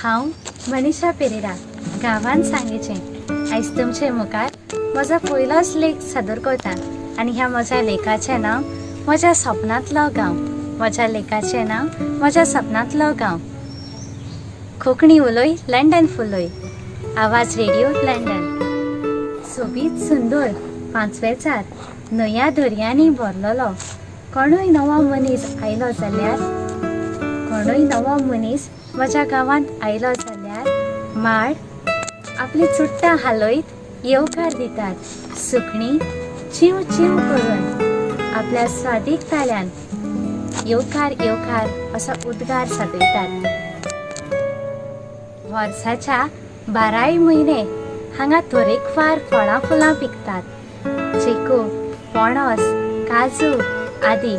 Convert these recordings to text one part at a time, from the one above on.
हांव मनीषा पेरेरा, गांवान सांगेचें. आयज तुमचे मुखार म्हजो पयलोच लेख सादर करता आनी ह्या म्हज्या लेखाचें नांव म्हज्या सपनांतलो गांव. म्हज्या लेखाचें नांव म्हज्या सपनांतलो गांव. कोंकणी उलय, लंडन फुलय. आवाज रेडिओ लंडन. सोबीत सुंदर पांचवेचार न्हंया दर्यांनी भरलेलो. कोणूय नवो मनीस आयलो जाल्यार, कोणूय नवो मनीस म्हज्या गांवांत आयलो जाल्यार माड आपली चुट्टां हालयत येवकार दितात. सुकणीं चींव चींव करून आपल्या स्वादीक ताल्यान येवकार येवकार असो उद्गार सादयतात. वर्साच्या बाराय म्हयने हांगा तरेकवार फळां फुलां पिकतात. चिकू, पणस, काजू आदी.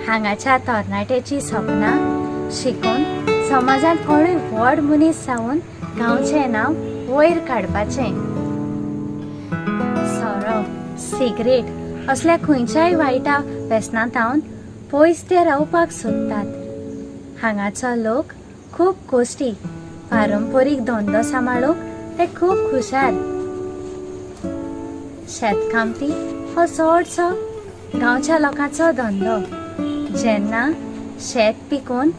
हांगाच्या तरणाट्याची सपनां शिकून समाजांत कोणूय व्हड मनीस जावन गांवचें नांव वयर काडपाचें. सोरो, सिगरेट असल्या खंयच्याय वायटा वेसनांत पयस ते रावपाक सोदतात. हांगाचो लोक खूब कोश्टी. पारंपरीक धंदो सांबाळूंक ते खूब हुशार. शेतकामती हो चडसो गांवच्या लोकांचो धंदो. जेन्ना शेत पिकोवन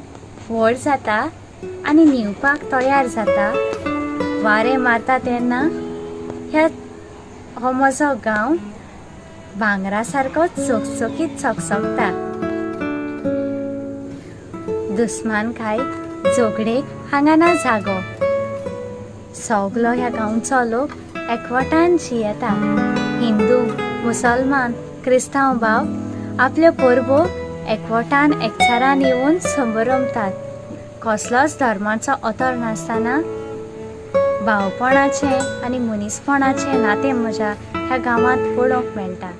व्हड जाता आनी न्हिवपाक तयार जाता, वारें मारता तेन्ना ह्या हो म्हजो गांव भांगरा सारको चकचकीत चकचकता. दुस्मानकाय झगडेक हांगा ना जागो. सगलो ह्या गांवचो लोक एकवटान जियेता. हिंदू, मुसलमान, क्रिस्तांव भाव आपल्यो परबो एकवटान एकचारान येवन संभरमतात. कसलोच धर्माचो अतर नासतना भावपणाचें आनी मनीसपणाचें नातें म्हज्या ह्या गांवांत पळोवंक मेळटा.